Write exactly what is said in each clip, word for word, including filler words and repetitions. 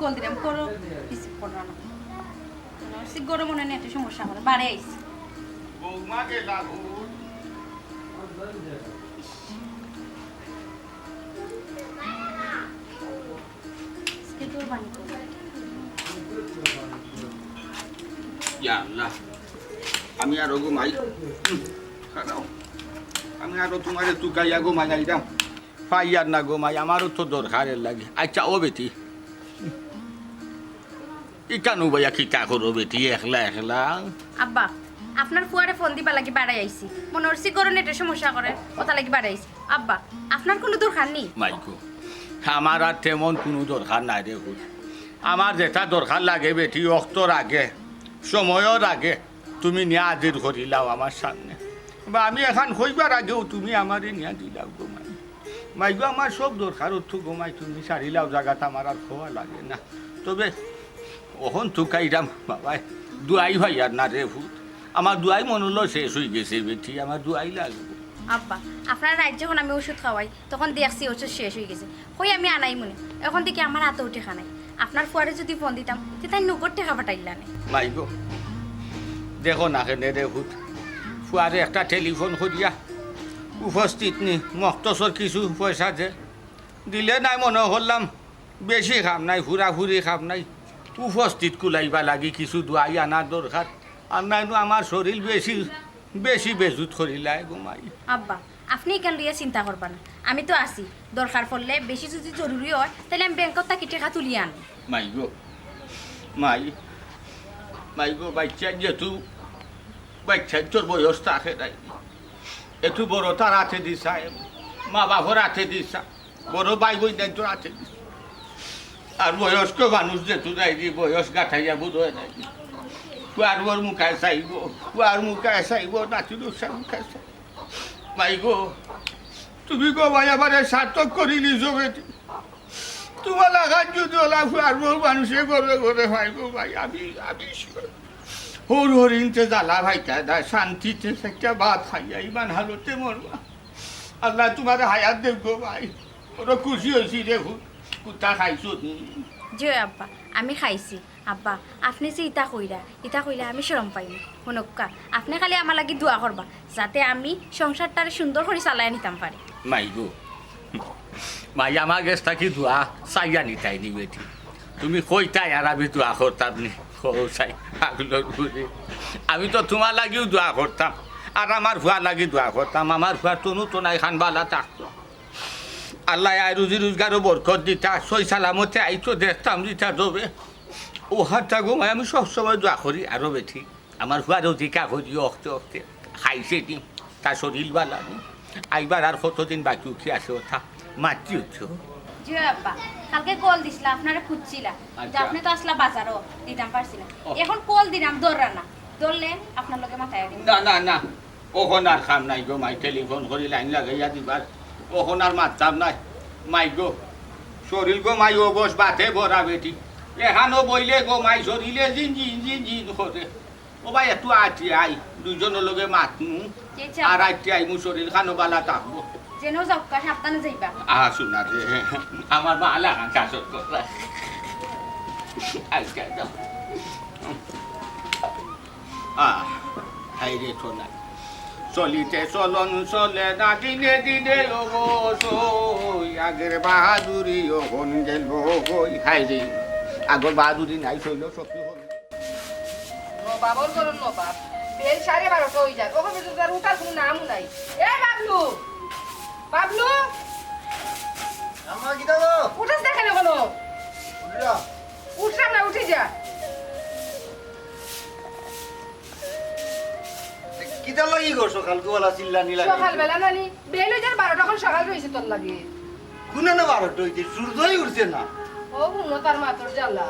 কল দিলাম, করো, রিসিভ করো না। সে গরম মনে নেটে সমস্যা করে, বারে আইছি। বৌমা গেলা ঘুর। আজকে তোর বাণী করো। ইয়া আল্লাহ, আমি আরো ঘুমাই। হুম, খারাও। আমি আরো তুমারে তুকাইয়া ঘুমাই আইরাম। পাইয়ার না ঘুমাই, আমারও তো দরকারের লাগি। আচ্ছা, ও বেটি, ইকানো বইয়া কিতা করো বেটি, একলা একলা? আব্বা, আপনার ফুয়ারে ফোন দিবার লাগি বাড়াই আইছি। মনে করছি গরম নেটের সমস্যা করে, ওটা লাগি বাড়াই আইছি। আব্বা, আপনার কোনো দরকার নেই? মাইগো, আমার আর তেমন কোনো দরকার নাই রে ফুত। আমার যেটা দরকার লাগে বেটি, অক্তর আগে, সময়র আগে তুমি নিয়া হাজির করিলাও আমার সামনে। বা আমি এখান কইবার আগেও তুমি আমারে নিয়া দিলাও গো মাই। মাইগো, আমার সব দরকার অত গো মাই, তুমি সারিলাও জাগাত, আমার আর কওয়া লাগে না। তবে অখন তুকাইরাম বাবায়, দোয়াই পাইয়ার না রে ফুত। আমার দোয়াই মনো অইলো শেষ অইগেছে বেটি, আমার দোয়াই লাগবো। আব্বা, আপনার রাইত যখন আমি ওষুধ খাওয়াই, তখন দেখছি ওষুধ শেষ অইগেছে। কই আমি আনাইমুনে, অখন দেখি আমার আতো টেকা নাই। আপনার ফুয়ারে যুদি ফোন দিতাম, তে তাইন নগদ টেকা পাঠাইলা নে। মাইগো, দেখো না কেনে রে ফুত, ফুয়ারে একটা টেলিফোন করিয়া উপস্থিত নি, মক্তসর কিছু পয়সা দে। দিলে নাই মনো করলাম, বেশি কাম নাই, ফুরাফুরি কাম নাই। উপস্থিত কুলাইবা লাগি কিছু দোয়াই আনার দরকার। আর নাইলে আমার শরীর বেশি, বেশি বেজুত করিলায় গো মাই। আব্বা, আপনি ইখান লইয়া চিন্তা করবা না, আমি তো আছি। দরকার পড়লে বেশি যুদি জরুরি অয়, তাইলে আমি ব্যাংকর থাকি টেকা তুলিয়া আনমু। মাইগো, মাই, মাইগো, বাইচ্চা যেহেতু, বাইচ্চা তোর বয়স থাকে নাই। এত বড় তার আতে দিছা, মা বাপর আতে দিছা। বড় ভাই বইন নাই তোর আতে দিছে। আর বয়স্ক মানুষ যেহেতু যাইরি, বয়স গাঠাইয়া বুড়ো অয় যাইরি। ফুয়ার বউর মুখায় চাইবো, ফুয়ার মুখায় চাইবো, নাতি নুসার মুখায় চাইবো। মাইগো, তুমি গো মাই আমারে সার্থক করিলিছো বেটি। তুমার লাখান যুদি অলা ফুয়ার বউ মানুষে ঘরে ঘরে পাইবো মাই, আমি, আমি sure। হউর হরিণতে জ্বালা পাইতা না, শান্তিতে একটা ভাত খাইয়া ইমান হালতে মরবা। আল্লায় তুমারে হায়াত দেউক গো মাই। বড় খুশি অইছি রে ফুত, কুত্তা খাইছো নি? জি অয় আব্বা, আমি খাইছি। আব্বা, আপনে যে ইতা কইরা, ইতা কইলে আমি শরম পাইমু। হুনউক্কা, আপনে খালি আমার লাগি দোয়া করবা, যাতে আমি সংসারটারে সুন্দর করি চালাইয়া নিতাম পারি। মাইগো, মাই আমার গেছ থাকি দোয়া চাইয়া নিতায় নি বেটি। তুমি কইতায় আর আমি দোয়া করতাম নি। কও চাই, পাগলর ফুরি। আমি তো তুমার লাগিও দোয়া করতাম, আর আমার ফুয়ার লাগি দোয়া করতাম। আমার ফুয়ার তনু তো নাই, খান বালা থাকতো। আল্লায় আয় রুজি রোজগারও বরকত দিতা, সই সালামতে আইতো, দেখতাম দিতা তবে। ও হাতটা গো মাই, আমি সবসময় দোয়া করি আরো বেটি। আমার ফুয়ারেও জিকা করি অখতে অখতে, খাইছে নি, তার শরীর বালা নি। আইবার আর কতদিন বাকি উঠি আছে ওটা, মাতি উঠছো। জি অয় আব্বা, কালকে কল দিছিলা, আপনারে খুঁজছিলা, কিন্তু আচ্ছা। আপনে তো আছলা বাজারো, দিতাম পারছি না। ও। অখন কল দিলাম, ধররা না, ধরলে আপনার লগে মাতাইয়া দিমু। না, না, না, অখন আর কাম নাই গো মাই, টেলিফোন করি লাইন লাগাইয়া দিবার, অখন আর মাততাম নায়। মাইগো, শরীর গো মাই অবশ, বাতে ভরা বেটি। এখানো বইলে গো মাই শরীরে জিন জিন জিন জিন করে। ও ভাই, একটু আটি আই, দুইজনর লগে মাতমু। জি, আচ্ছা। আর আটি আইমু, শরীর খানো বালা থাকবো। যেন যাউক্কা, সাবধানে যাইবা। আহ, শোনা রে, আমার মা আলা খান শাসন করবা। আজকে যাও। আহ, হায় রে সোনা। চলিতে চলন চলে না, দিনে দিনে অবশ অই। আগের বাহাদুরি অখন গেল কই। হায় রে, আগর বাহাদুরি নাই, শৈল শক্তি হল। নবাবর ঘরর নবাব, বেল সাড়ে বারোটা অই যার, অখন পর্যন্ত তার উঠার কোনো নামও নাই। এ বাবলু, বাবলু! আম্মা, কিতা গো? উঠস না কেনে অখনো? উঠলাম। উঠলাম না, উঠি যা। কিতা লাগি গো সকাল কুয়ালা চিল্লানি লাগে? সকালবেলা নানি, বেল অই যার বারোটা, অখন সকাল রইছে তোর লাগি। কুনানো বারোটা অইছে, সূর্যই উঠছে না। ও হুনো তার মাতর জ্বালা।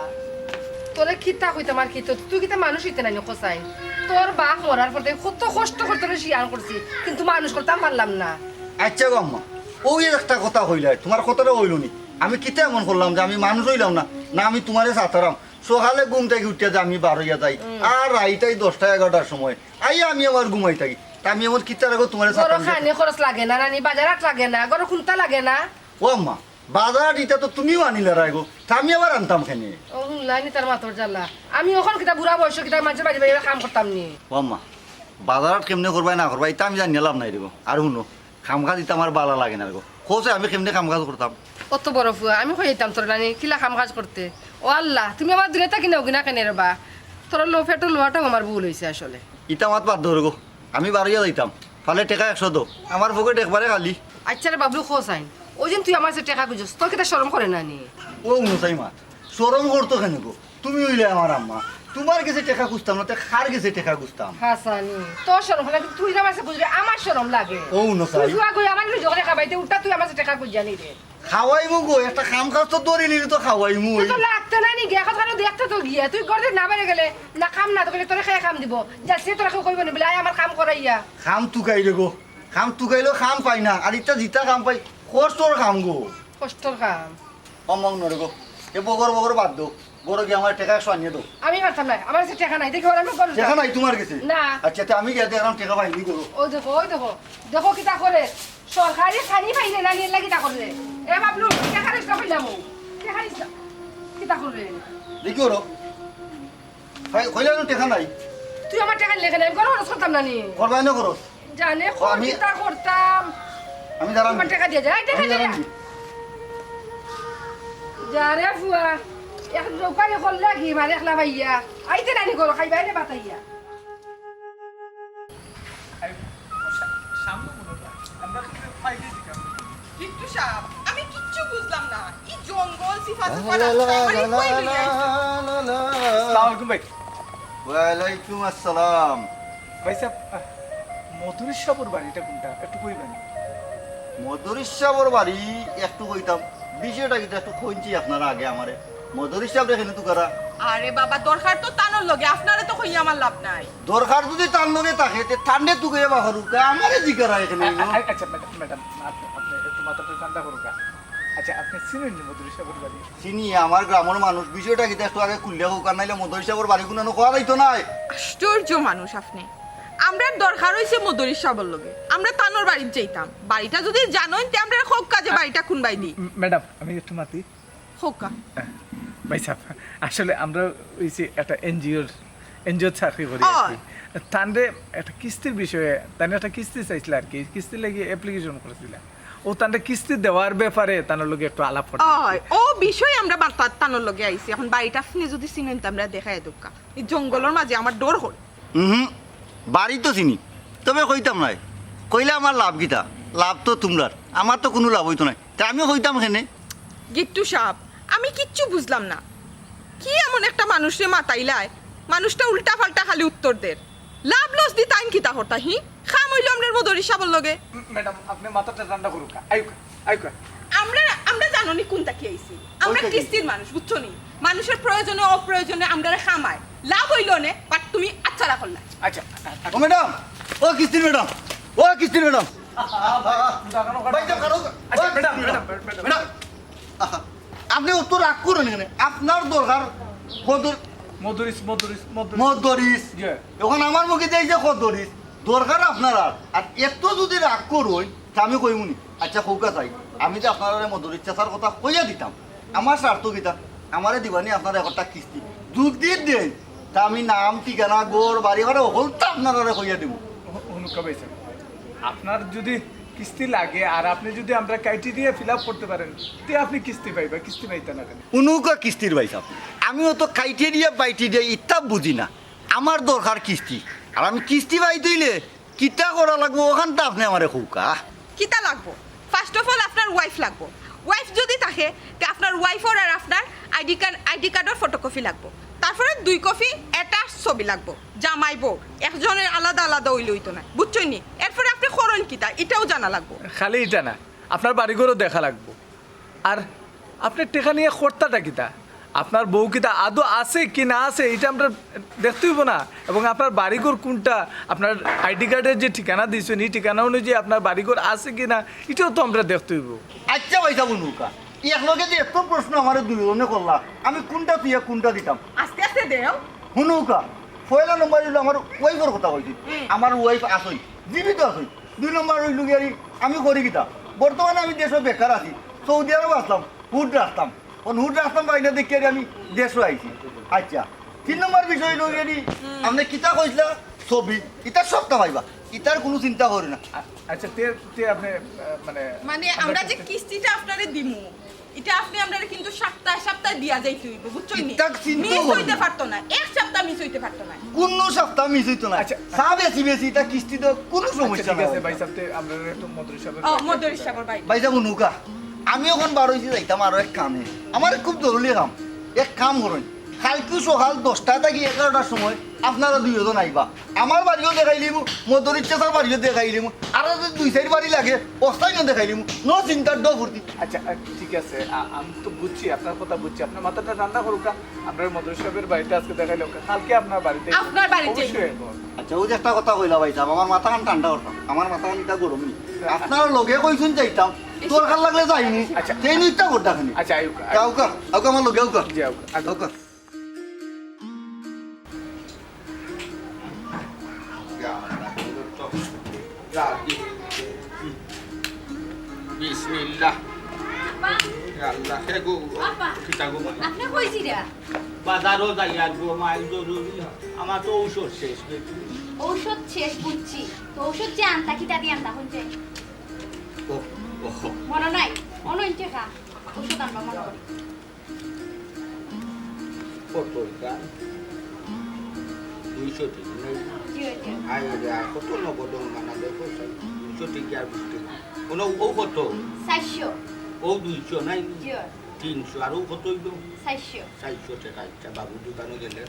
তোরে কিতা কইতাম আর কিতা, তুই কিতা মানুষ অইতে নানি কছাইন? তোর বাপ মরার পর থাকি কত কষ্ট করি তোরে শিয়ান করছি, কিন্তু মানুষ করতাম পারলাম না। আচ্ছা গো আম্মা, অউ একটা কথা কইলায়, তুমার কথাটা অইলো নি? আমি কিতা এমন করলাম যে আমি মানুষ অইলাম না? না আমি তুমারে সাতারাম? সকালে ঘুম থাকি উঠিয়া যে আমি বার অইয়া যাই, হুম। আর রাইত আই দশটা এগারোটার সময় আইয়া আমি আবার ঘুমাই থাকি। তা আমি এমন কিতা রাখো তুমারে ঘরো সাতাম দিয়া খানি খরচ লাগে না, নানি বাজার হাট লাগে না, ঘরো কুন্তা লাগে না। ও আম্মা, বাজার ইতা তো তুমিও আনিলায় গো, তে আমি আবার আনতাম কেনে? ও হুনলায়নি তার মাতর জ্বালা। আমি অখন কিতা বুড়া বয়সো কিতা মানষর বাড়ি বাড়ি কাম করতাম নি? ও আম্মা, বাজার কেমনে করবায় না করবায় ইতা আমি জানিয়া লাভ নাই রে গো। আর হুনো, কাম কাজ ইতা আমার বালা লাগে না রে গো। কও চাই আমি কেমনে কাম কাজ করতাম? অত বড় ফুয়া, আমি কই আইতাম তোর নানি, কিলা কাম কাজ করতে? ও আল্লাহ, তুমি আমার দূরে থাকি না, ওগিনা কেনে রে বা? তোর লো-, পেটো লোয়াটাও আমার ভুল অইছে আসলে। ইতা মাত বাদ দেও রে গো, আমি বারইয়া যাইতাম। ফালে টেকা একশো দেও, আমার পকেট একবারে খালি। আচ্ছা রে বাবলু, কও চাইন, ওই দিন তুই আমার কাছে টেকা খুঁজছস, তোর কিতা শরম করে না নি? ও হুনো চাই মাত, শরম করতো কেনে গো? তুমি অইলে আমার আম্মা, তুমার গেছে টেকা খুঁজতাম না, তে কার গেছে টেকা খুঁজতাম? হাছানি, তোর শরম করে না, কিন্তু তুই যে আমার কাছে খুঁজবে, আমার শরম লাগে। ও হুনো চাই। তুই ফুয়া গই আমার লগে যখন খাবাইতে উঠতা, তুই আমার কাছে টেকা খুঁজিয়া নি রে। খাওয়াইমু গো, একটা কাম কাজ তো ধরি নিলে তো খাওয়াইমু। তুই তো লাগতে না নি গিয়া, এখন কারো দেখতে তো গিয়া, তুই ঘর না বাইরে গেলে, না কাম না তো করলে তোরে কে কাম দিব? যা সে তোরা কেউ কইব নি বলে, "আয় আমার কাম করাইয়া।" কাম তুকাই রে গো, কাম তুকাইলেও কাম পাই না, আর ইতা জিতা কাম পাই, কষ্টর কাম গো। কষ্টর কাম। অমং নরে গো, এ বগর বগর বাদ দেও, ঘরো গিয়া আমার টেকা একশো আনিয়া দেও। আমি পারতাম না, আমার কাছে টেকা নাই, দেখি ওরা আমি গরু টেকা নাই তুমার গেছে? না। আচ্ছা, তে আমি গিয়া দেখলাম টেকা পাইনি গো। ওই দেখো, ওই দেখো, দেখো কিতা করে, সরকারি খানি পাইলে না, নিয়ে লাগি তা করে। এ বাবলু, টেকা রে সব নামো, টেকা রে সব, কিতা করে? দেখি ওরো। ভাই, কইলে তো টেকা নাই। তুই আমার টেকা লেখে নাই, আমি কোনো খরচ করতাম না নি। করবায় না খরচ? জানে ও, আমি কিতা করতাম। আমি দাঁড়ান। আমার টেকা দিয়া যা, এই টেকা আমি দিয়া দাঁড়ান। যা রে ফুয়া, এক দোকানে খোল লাগি, মারে একলা ভাইয়া। আইতে নানি করো, খাইবায় রে বাতাইয়া। সামনে মনে হয়। আমরা কিন্তু পাইলে জিজ্ঞাসা করি। কিট্টু সাহেব, আমি কিচ্ছু বুঝলাম না। এই জঙ্গল, সিফাত উপর রাস্তা, আমার এই কই লইয়া আইছে? আসসালামু আলাইকুম ভাই। ওয়ালাইকুম আসসালাম। ভাই সাহেব, আহ, মদরিস সাবর বাড়িটা কোনটা? একটু কইবেন? মদরিস সাবর বাড়ি একটু কইতাম। বিষয়টা কিতা একটু কইনছি আপনারা আগে আমারে। মদরিস সাবরে কেনে তুকারা? আরে বাবা, দরকার তো তানর লগে, আপনারে তো কইয়া আমার লাভ নাই। দরকার যদি তান লগে থাকে, তে তানরে তুকাইয়া বাহরুকা, আমারে জিকারা এখানে আ-, আ-, আচ্ছা, ম্যাডাম, ম্যাডাম, আপনি, আপনি একটু মাথাটা ঠান্ডা করুকা। আচ্ছা, আপনি চিনেন নি মদরিস সাবর বাড়ি? চিনি, আমার গ্রামর মানুষ। বিষয়টা কিতা একটু আগে খুলিয়া কউকা, আর নাইলে মদরিস সাবর বাড়ি কুনানো কওয়া যাইতো নায়। আশ্চর্য মানুষ আপনি। আমরার দরকার অইছে মদরিস সাবর লগে, আমরা তানর বাড়িত যাইতাম। বাড়িটা যদি জানইন, তে আমরারে কউকা যে বাড়িটা কুন বায়দি। ম্যাডাম, আমি একটু মাতি। কউকা। ভাই সাহেব, আসলে আমরা অইছে একটা এনজিওর, এনজিওর চাকরি করি আর কি। তানরে একটা কিস্তির বিষয়ে, তাইন একটা কিস্তি চাইছিলা আর কি, কিস্তির লাগি অ্যাপ্লিকেশন করছিলা। ও তানরে কিস্তি দেওয়ার ব্যাপারে তানর লগে একটু আলাপ করতে আর কি। অয়, ও বিষয়ে আমরা বার্তা তানর লগে আইছি। এখন বাড়িটা আপনি যদি চিনইন, তে আমরারে দেখাইয়া দেউক্কা। এই জঙ্গলর মাঝে আমার ডর করে। হুম, বাড়ি তো চিনি, তবে কইতাম নায়। কইলে আমার লাভ কিতা? লাভ তো তুমরার, আমার তো কুনু লাভ অইতো নায়। তে আমি কইতাম কেনে? গিট্টু সাব, আমি কিচ্ছু বুঝলাম না। কি এমন একটা মানুষরে মাতাইলায়, মানুষটা উল্টা পাল্টা খালি উত্তর দের। লাভ লস দি তাইন কিতা করতা, হি? কাম অইলো আমরার মদরিস সাবর লগে। ম্যাডাম, আপনি মাথাটা ঠান্ডা করুকা। আউকা, আউকা। আমরা, আমরা জানো নি কুনতা কি আইছি। আমরা কিস্তির মানুষ, বুঝছো নি? মানুষের প্রয়োজনে অপ্রয়োজনে আমরারে কামায়। লাভ অইলো নে, but তুমি আচ্ছা রাখো না। আচ্ছা, আচ্ছা। ও ম্যাডাম, ও কিস্তির ম্যাডাম, ও কিস্তির ম্যাডাম। ভাই, যাও, কারো, আচ্ছা, ও ম্যাডাম, কিস্তির ম্যাডাম, ম্যাডাম, ম্যাডাম। ম্যাডাম, আহা, আপনি অত রাগ করইন কেনে? আপনার দরকার কদর-, মদরিস, মদরিস, মদরিস। মদরিস। জি। এখন আমার মুখে যে এই যে কদরিস, দরকার আপনারার। আর এত যদি রাগ করইন, তে আমি কইমু নি। আচ্ছা, কউকা চাই, আমি যে আপনারারে মদরিস চাচার কথা কইয়া দিতাম, আমার স্বার্থ কিতা? আমারে দিবা নি আপনারা একটা কিস্তি। যদি দেইন, তে আমি নাম, ঠিকানা, ঘর, বাড়ি ভাড়া হকলতা আপনারারে কইয়া দিমু। হু-, হুনুকা ভাই সাব, আপনার যদি কিস্তি লাগে আর আপনি যদি আমরার criteria fill up করতে পারেন, তে আপনি কিস্তি পাইবা, কিস্তি পাইতা না কেনে? হুনুকা কিস্তির ভাই সাব, আমি অত criteria বাইটেরিয়া ইতা বুঝি না, আমার দরকার কিস্তি। আর আমি কিস্তি পাইতে অইলে কিতা করা লাগবো, অখানতা আপনে আমারে কউক্কা। কিতা লাগবো? First of all, আপনার wife লাগবো। Wife যদি থাকে, তে আপনার wife-র আর আপনার আইডি কার্ড, আইডি কার্ডর photocopy লাগবো। তারপরে দুই কপি attach ছবি লাগবো। জামাই বউ একজনের আলাদা আলাদা অইলে অইতো নায়, বুঝছইন নি? এরপরে আপনে করইন কিতা, ইটাও জানা লাগবো। খালি ইটা না, আপনার বাড়িঘরও দেখা লাগবো। আর আপনে টেকা নিয়া করতাটা কিতা? আপনার বউ কিতা আদৌ আছে কি না আছে, ইটা আমরার দেখতে অইবো না? এবং আপনার বাড়িঘর কুনটা, আপনার আইডি কার্ডর যে ঠিকানা দিছইন, ই ঠিকানা অনুযায়ী আপনার বাড়িঘর আছে কি না, ইটাও তো আমরার দেখতে অইবো। আচ্ছা ভাই সাব, হুনুকা, একলগে যে এত প্রশ্ন আমারে দুইজনে করলা, আমি কুনটা থুইয়া কুনটা দিতাম? আস্তে আস্তে দেও। হুনুকা, পয়লা নম্বর অইলো আমার wife-র কথা কইছি। হুম। আমার wife আছইন, জীবিত আছইন। দুই নম্বর অইলো গিয়া, আমি করি কিতা? বর্তমানে আমি দেশো বেকার আছি। সৌদি আরব আছলাম, হুট রাখতাম। অখন হুট রাখতাম পাই না দেখিয়া আমি দেশো আইছি। আচ্ছা, তিন নম্বর বিষয় অইলো গিয়া, আপনে কিতা কইছলা? ছবি, ইতা সবতা পাইবা, ইতার কুনু চিন্তা করিও না। আ-, আচ্ছা, তে, তে আপনে, আহ, মানে, মানে, আপনার আমরা যে কাছে কিস্তিটা আপনারে দিমু, ইটা আপনে আমরারে কিন্তু সপ্তাহে সপ্তাহে দিয়া যাইতে অইবো, বুঝছইন নি? ইতা চিন্তা মিস করো অইতে না। পারতো না, এক সপ্তাহ মিস অইতে পারতো না। কুনু সপ্তাহ মিস অইতো না। আচ্ছা। চা বেশি বেশি, ইতা কিস্তি দেও, কুনু আচ্ছা, সমস্যা ঠিক নাই। আছে, ভাই সাহেব, তে আমরা একটু মদরি সাহেবের ও, বাড়িতে মদরি যাই। সাহেবের বাড়ি। ভাইজান, হুনুক্কা, আমি অখন বার অইছি যাইতাম আরো এক কামে। আমার খুব জরুরি কাম। এক কাম করইন, কাইলকু সকাল দশটা থাকি এগারোটার সময় আপনারা দুইজন আইবা। আমার বাড়িও দেখাইলিমু, মদরি চাচার বাড়িও দেখাইলিমু, আর যদি দুই চাইর বাড়ি লাগে, অস্থায়ীও দেখাইলিমু। নো চিন্তা, ডো ফুর্তি। আচ্ছা, আহ, ঠিক আছে, আ-, আমি তো বুঝছি, আপনার কথা বুঝছি। আপনার মাথাটা ঠান্ডা করুক্কা, আমরা মদরি সাহেবের বাড়িতে আজকে দেখাইলাম, কালকে আপনার বাড়িতে আপনার বাড়িতে। অবশ্যই আইবো। আচ্ছা, অউ যে একটা কথা কইলা ভাই সাহেব, আমার মাথাখান ঠান্ডা করতাম, আমার মাথাখান ইটা গরমই। আপনার লগে কইছইন যাইতাম, দরকার লাগলে যাইমু। আচ্ছা। তেইন ইটা করতা খানি। আচ্ছা, আউক্কা। আউক্কা, আউক্কা আমার লগে আউক্কা। জি, আউক্কা। আউক্কা। বিসমিল্লাহ। আব্বা। ইয়া আল্লাহ, হে গো, আব্বা। কিতা গো মা? আপনে কই যাইরা? বাজারো যাইয়ার গো মা, জরুরি। আমার তো ঔষধ শেষ, বেটি। ঔষধ শেষ বুঝছি, তো ঔষধ যে আনতা, কিতা দি আনতা, হুনছে? ও, ও। মনো নাই? অনো ইনতে খা, ঔষধ আনবা মনো করি। কত ইটা? দুইশো টেকা নাই? জি, জি। আয় রে, আর কত নগদ মানা যায়, কত? দুইশো টেকা আর বিশ টেকা। অনো, ও কত? চাইরশো। ও দুইশো নাই? জি। তিনশো, আর ও কত অইলো? চাইরশো। চাইরশো টেকা, আচ্ছা, বাবু দোকানো গেলে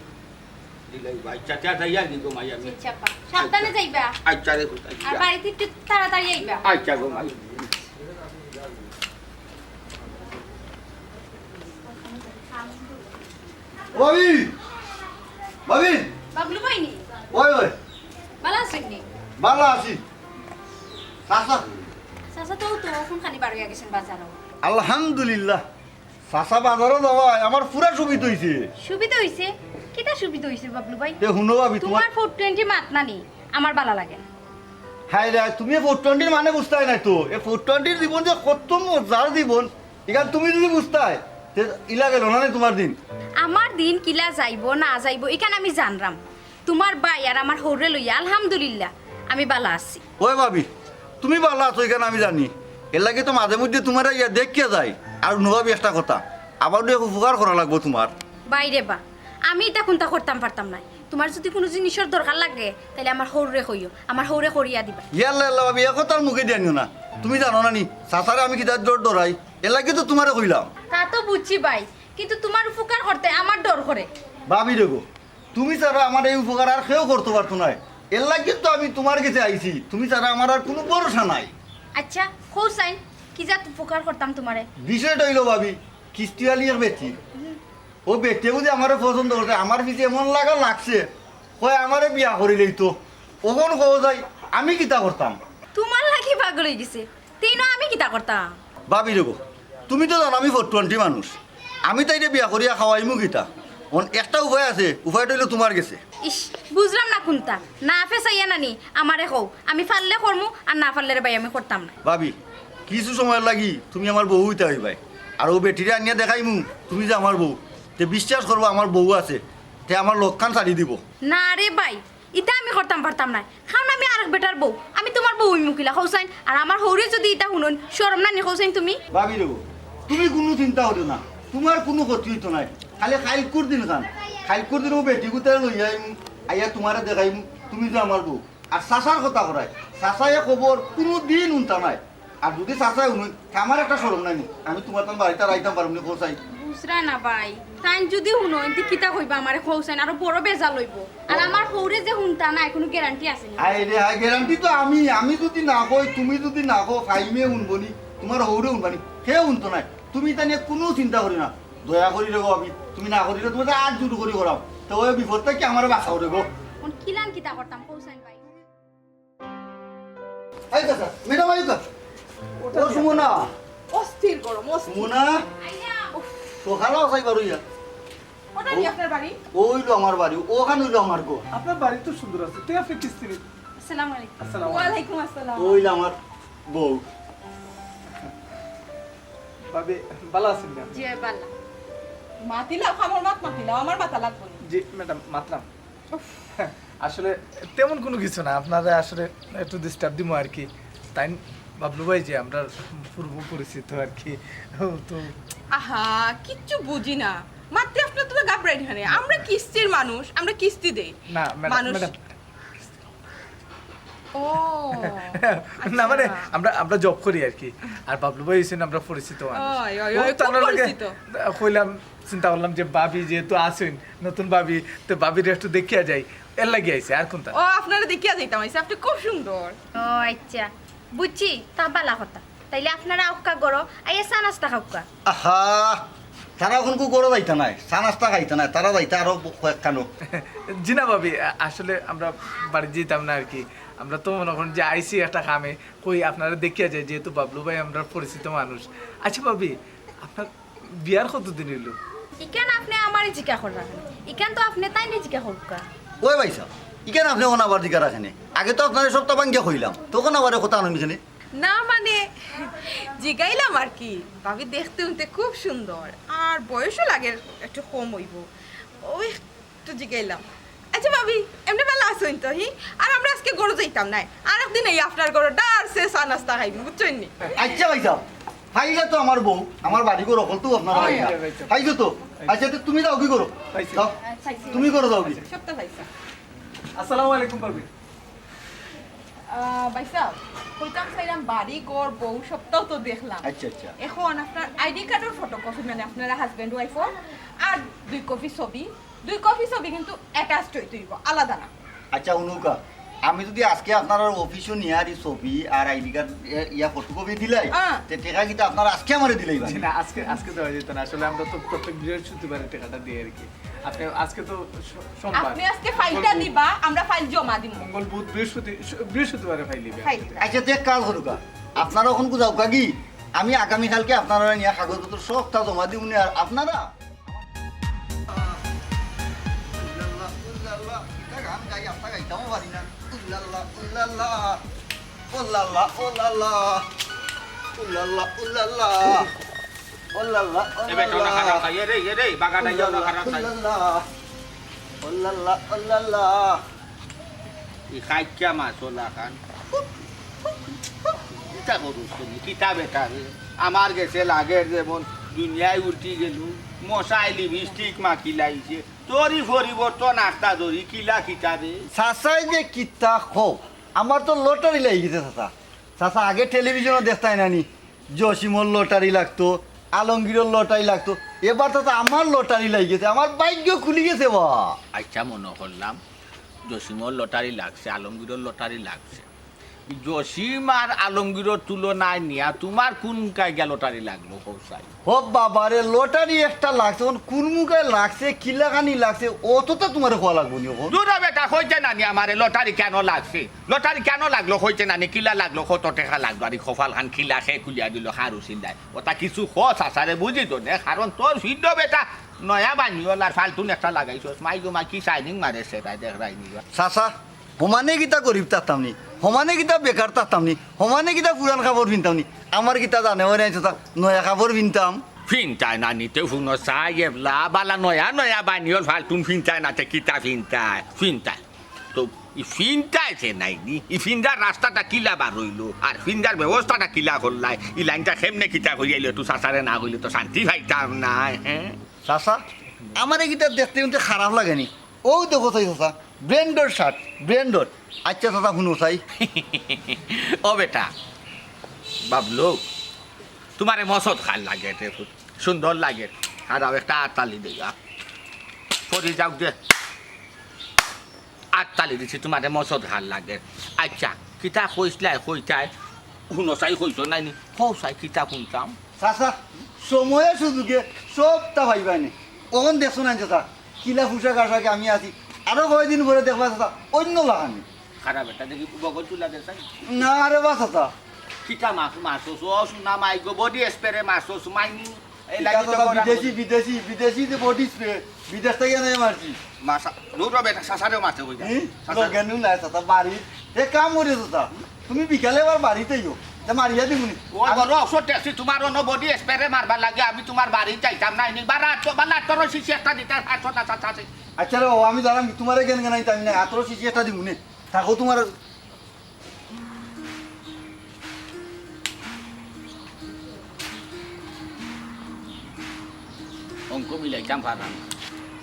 দিলাই বা, আচ্ছা, তে যাইয়ার গি গো মাই আমি। আচ্ছা, আব্বা। সাবধানে যাইবা। আচ্ছা রে, আচ্ছা। আর বাড়িত একটু তাড়াতাড়ি আইবা। আচ্ছা গো মাই। ভাবি! ভাবি! বাবলু ভাই নি? ওই, ওই। ভালা আছইন নি? ভালা আছি। চাচা? চাচা তো, তো অখন খালি বার অইয়া গেছইন বাজারো। আলহামদুলিল্লাহ। চাচা বাজারো যাওয়ায় আমার পুরা সুবিধা অইছে। সুবিধা অইছে? কিতা সুবিধা অইছে বাবলু ভাই? তে হুনো ভাবি, তুমার তুমার ফোর টোয়েন্টি মাত না নি, আমার ভালা লাগে না। হায় রে, তুমি ফোর টোয়েন্টির মানে বুঝতায় নায় তো। এ ফোর টোয়েন্টির জীবন যে কত মজার জীবন, ইখান তুমি যদি বুঝতায়, তে ইলা গেল না নি তুমার দিন। আমার দিন কিলা যাইবো না যাইবো, ইখান আমি জানরাম। তুমার ভাই আর আমার হউরে লইয়া আলহামদুলিল্লাহ আমি ভালা আছি। ওই ভাবি, তুমি ভালা আছো ইখান আমি জানি, এরলাগি তো মাঝে মধ্যে তুমারে আইয়া দেখিয়া যাই। আর হুনো ভাবি একটা কথা, আমারও এক উপকার করা লাগবো তুমার। ভাই রে বা, আমি ইতা কুন্তা করতাম পারতাম নায়। তুমার যদি কুনু জিনিসর দরকার লাগে, তাইলে আমার হউরে কইও, আমার হউরে করিয়া দিবা। ইয়াল্লা, ইয়াল্লা ভাবি, এ কথা আর মুখে দিয়া নিও না। তুমি জানো না নি, চাচারে আমি কিতা ডর ডরাই, এরলাগি তো তুমারে কইলাম। তা তো বুঝছি ভাই, কিন্তু তুমার উপকার করতে আমার ডর করে। ভাবি রে গো, তুমি ছাড়া আমার এই উপকার আর কেউ করতো পারতো নায়। এরলাগি তো আমি তুমার গেছে আইছি, তুমি ছাড়া আমার আর কুনু ভরসা নাই। আচ্ছা, কও চাইন, কি জাত উপকার করতাম তুমারে? বিষয়টা অইলো ভাবি, কিস্তিআলি এক বেটি। অউ বেটিয়ে বুঝি আমারে পছন্দ করছে, আমার পিছে এমন লাগা লাগছে, কয় আমারে বিয়া করিলেই তো। অখন কও চাই, আমি কিতা করতাম? তুমার লাগি পাগল অইগেছে, তেইনও আমি কিতা করতাম? ভাবি রে গো, তুমি তো জানো আমি ফোর টোয়েন্টি মানুষ, আমি তাইরে বিয়া করিয়া খাওয়াইমু কিতা? অখন একটা উপায় আছে, উপায়টা অইলো তুমার গেছে। ইস, বুঝলাম না কুন্তা, না ফেসাইয়া নানি, আমারে কও, আমি পারলে করমু, আর না পারলে রে ভাই আমি করতাম না। ভাবি, কিছু সময়র লাগি তুমি আমার বউ অইতা অইবায়, আর অউ বেটিরে আনিয়া দেখাইমু তুমি যে আমার বউ, তে বিশ্বাস করবা আমার বউ আছে, তে আমার লগ খান ছাড়ি দিবো। না রে ভাই, ইতা আমি করতাম পারতাম নায়, কারণ আমি আরেক বেটার বউ, আমি তুমার বউ অইমু কিলা কও চাইন? আর আমার হউরে যদি ইতা হুনইন, শরম না নি কও চাইন তুমি? ভাবি রে গো, তুমি কুনু চিন্তা করিও না, তুমার কুনু ক্ষতি অইতো নায়। খালি কাইলকুর দিন খান, কাইলকুর দিন অউ বেটি গুতারে লইয়া আইমু, আইয়া তুমারে দেখাইমু তুমি যে আমার বউ। আর চাচার কথা করায়, চাচায় খবর কুনু দিন হুনতা নায়। আর যদি চাচায় হুনইন, তে আমার একটা শরম নাই নি? আমি তুমার তান বাড়িত আর আইতাম পারমু নি, কও চাই? বুঝরায় না ভাই, তাইন যদি হুনইন, তে কিতা কইবা আমারে কও চাইন, আরো বড় বেজাল অইবো। আর আমার হউরে যে হুনতা নায়, কুনু গ্যারান্টি আছে নি? আয় রে আয়, গ্যারান্টি তো আমি, আমি যদি না কই, তুমি যদি না কও, ফাইমে হুনবো নি, তুমার হউরে হুনবা নি, কেউ হুনতো নায়। তুমি ইতা নিয়া কুনু চিন্তা করিও না, দয়া করি রে গো ভাবি, তুমি না করিলে তুমার আত জুড় করি করাম, তে অউ বিপদ থাকি আমারে বাঁচাও রে গো। অখন কিলান কিতা করতাম, কও চাইন ভাই? আইতা স্যার, ম্যাডাম আইতা। ওটা ও সুমনা। অস্থির গরম, অস্থির। সুমনা। উফ। সকালে আসাই পারো ইয়া। ওটা নি ও, আপনার বাড়ি? অউ অইলো আমার বাড়ি, অখান অইলো আমার ঘর। আপনার বাড়ি তো সুন্দর আছে, তে আপনে কিস্তি নিন। আসসালামু আলাইকুম। আসসালামু আলাইকুম। ওয়ালাইকুম আসসালাম। অউ অইলো আমার বউ। ভাবি, ভালা আছইন না? জি, ভালা। মাতিলাও, খামর মাত মাতিলাও, আমার মাতা লাগবো না। জি, ম্যাডাম, মাতলাম। উফ। আসলে তেমন কুনু কিছু না, আপনারে আসলে একটু disturb দিমু আর কি। তাইন বাবলু ভাই যে আমরার পূর্ব পরিচিত আর কি, তো আহা, কিচ্ছু বুঝি না। মাততে আপনার তো ঘাবড়াইন কেনে? আমরা কিস্তির মানুষ, আমরা কিস্তি দেই। না, ম্যাডাম, মানুষ ম্যাডাম। ও, না, মানে, আচ্ছা। আমরা, আমরা job করি আর কি। আর বাবলু ভাই অইছেন আমরা পরিচিত মানুষ। ওই, ওই, ও, ওই, তো খুব আমরা লগে পরিচিত। কইলাম, চিন্তা করলাম যে ভাবি যেহেতু আছইন, নতুন ভাবি, তো ভাবিরে একটু দেখিয়া যাই, এর লাগি আইছি, আর কুনতা? ও, আপনারে দেখিয়া যাইতাম আইছি, আপনি খুব সুন্দর। ও আচ্ছা, বুঝছি, তা ভালা কথা। তাইলে আপনারা আউক্কা ঘরো, আইয়া চা নাস্তা খাউক্কা। আহা, তারা অখনকু ঘরো যাইতা নায়, চা নাস্তা খাইতা নায়, তারা যাইতা আরো ব-, কয়েকখানো। জি না ভাবি, আ-, আসলে আমরা বাড়িত যাইতাম না আর কি। আমরা তো মনে করইন যে আইছি একটা কামে, কই আপনারে দেখিয়া যাই, যেহেতু বাবলু ভাই আমরার পরিচিত মানুষ। আচ্ছা ভাবি, আপনার বিয়ার কতদিন অইলো? ইখান আপনে আমারে জিকা কররা কেনে? ইখান তো আপনে তাইনরে জিকা করউক্কা। ওই ভাইসাব, ইখান আপনে অখন আবার জিকারা কেনে? আগে তো আপনারে সবটা ভাঙ্গিয়া কইলাম, তখন আবার এ কথা আনইন কেনে? না মানে, জিগাইলাম আর কি। ভাবি দেখতে হুনতে খুব সুন্দর, আর বয়সও লাগের একটু কম অইবো, ওই তো জিগাইলাম। আচ্ছা ভাবি, এমনে ভালা আছইন তো, হি? আর আমরা আজকে ঘরো যাইতাম নায়, আর একদিন এই আপনার ঘরো ডারসে চা নাস্তা খাইমু, বুঝছইন নি? আচ্ছা ভাইসাব, পাইলা তো আমার বউ, আমার বাড়ি ঘর অকল তো আপনারা পাইলা। পাইছো তো? আচ্ছা, তো তুমি যাওগি ঘরো। পাইছি। যাও। আচ্ছা, তুমি ঘরো যাওগি। সবটা পাইছি। আসসালামু আলাইকুম ভাবি। আহ, ভাইসাব, কইতাম চাইলাম বাড়ি ঘর বউ সবটাও তো দেখলাম। আচ্ছা, আচ্ছা। এখন আপনার ID card-র photocopy, মানে আপনারা husband wife-র, আর দুই copy ছবি, দুই copy ছবি কিন্তু attached অইতে অইবো, আলাদা না। আচ্ছা, হুনউক্কা, আমি যুদি আজকে আপনারার অফিসো নিয়া আর ই ছবি আর ID card এ, ইয়া photocopy দিলাই, হ্যাঁ। তে টেকা কিতা আপনারা আজকে আমারে দিলাইবা? জি না, আজকে, আজকে দেওয়া যাইতো না। আসলে আমরা তো প্রত্যেক বৃহস্পতিবারে টেকাটা দেই আর কি। আপনি আজকে তো স-, সোমবার। আপনি আজকে file-টা মঙ্গল, বুধ, দিবা, আমরা file জমা দিমু। মঙ্গল, বুধ, বৃহস্পতি-, স-, বৃহস্পতিবারে file দিবা। File দিবা। আচ্ছা, তে এক কাজ করউক্কা, আপনারা অখনকু যাউক্কা গি, আমি আগামীকালকে আপনারারে নিয়া কাগজপত্র সবটা জমা দিমুনে, আর আপনারা উল্লাল্লাহ, উল্লাল্লাহ, ইটা গান গাই, আমরা গাইতামও পারি না। উল্লাল্লাহ, উল্লাল্লাহ, উল্লাল্লাহ, উল্লাল্লাহ, উল্লাল্লাহ, উল্লাল্লাহ, উল্লাল্লাহ, এ বেটা, ওটা উল্লাল্লাহ। খারাপ খাই, এ রে, এ রে, বাগাটা ইয়া, ওটা খারাপ খাই। উল্লাল্লাহ, উল্লাল্লাহ, উল্লাল্লাহ। ই খাইক্কা মাছ ওলা খান। কিতা করস তুমি? কিতা বেটা রে? আমার গেছে লাগের যেমন দুনিয়ায় উল্টি গেল, মশায় lipstick মাখিলাইছে। তোরই পরিবর্তন আখতা ধরি, কিলা কিতা রে? চাচায় যে কিতা কও, আমার তো lottery লাগি গেছে চাচা। চাচা, আগে টেলিভিশনো দেখতায় না নি, জসিমর lottery লাগতো, আলমগীরর lottery লাগতো, এবার তো আমার lottery লাগি গেছে, আমার ভাইগ্য খুলি গেছে বা। আচ্ছা, মনো করলাম জসিমর lottery লাগছে, আলমগীরর lottery লাগছে। জসিম আর আলমগীরর তুলনায় নিয়া তুমার কুন মুখায় গিয়া lottery লাগলো, কও চাই? ও বাবা রে, lottery একটা লাগছে, অখন কুন মুখায় লাগছে, কিলাখানি লাগছে, অততা তুমারে কওয়া লাগবো নি অখন? দুরো বেটা, কইতে না নি আমারে lottery কেনে লাগছে, lottery কেনে লাগলো, কইতে না নি, কিলা লাগলো, কত টেকা লাগলো, আর ই কপালখান কিলা কে খুলিয়া দিলো, কার উছিলায়, ওটা কিছু ক চাচারে, বুঝি তো নে, কারণ তোর সিদ্ধ বেটা নয়া বানিওল আর ফালতুন একটা লাগাইছস, মাই গো মাই, কি shining মারের সেটাই দেখরায় নি বা। চাচা, হমানে কিতা গরিব থাকতাম নি, হমানে কিতা বেকার থাকতাম নি, হমানে কিতা পুরান কাপড় পিনতাম নি, আমার কিতা জানে ওরে আনছো তা নয়া কাপড় পিনতাম। পিনতায় না নি তে হুনো চাই এবলা, বালা নয়া নয়া বানিওল ফালতুন পিনতায় না তে কিতা পিনতায়, পিনতায়। তো ই পিনতায় যে নাই নি, ই পিন্দার রাস্তাটা কিলা বার অইলো, আর পিন্দার ব্যবস্থাটা কিলা করলায়, ই লাইনটা কেমনে কিতা করিয়া আইলো, একটু চাচারে না কইলে তো শান্তি পাইতাম না, হ্যাঁ? চাচা, আমারে কিতা দেখতে কিন্তু খারাপ লাগে নি। অউ দেখো চাই চাচা, branded shirt, branded। আচ্ছা চাচা, হুনো চাই। ও বেটা, বাবলু, তুমারে মসত খান লাগে, তে সুন্দর লাগে। আর আও একটা আততালি দেইয়া। পরি যাউক দে। আততালি দিছি, তুমারে মসত খান লাগে। আচ্ছা, কিতা কইছলায়, কইতায়? হুনো চাই, কইছো নায় নি? কও চাই, কিতা হুনতাম? চাচা, সময়ে সুযোগে সবটা পাইবায় নি। অখন দেখছো না চাচা, কিলা পোশাক আশাকে আমি আছি। আরো কয়দিন পরে দেখবা চাচা, অইন্য লাখান। খারাপ একটা দেখি বগল তুলা দে চাই। না রে বা চাচা। কিতা মাছ, মাছ, ও সোনা মাই গো, body spray মাছ, ও সুমাইনি। এই ইটা লাগি তো তো করা বিদেশি, করি। বিদেশি, বিদেশি যে body spray, বিদেশ থাকি আনাই মারছি। মাছা, দূর হ বেটা, চাচারেও মারতে কই যা। হুম? চাচা। তো জ্ঞান নাই চাচা, বাড়ি। এ কাম করি চাচা, তুমি বিকালে আবার বাড়িত আইও। তে মারিয়া দিমুনি। ও আমি বড় অসুর টেসি, তোমার অন্য বডি স্প্রে মারবার লাগে আমি তোমার বাড়ি যাইতাম না, নি বারা তো বালা তোর শিশি একটা দিতে পারছো না, চাচা। আচ্ছা রে বাবা, আমি জানাম কি, তোমারে কেন কেন আমি না, আতর শিশি একটা দিমুনি। থাকো তোমার। অঙ্ক মিলাইতাম পারলাম না।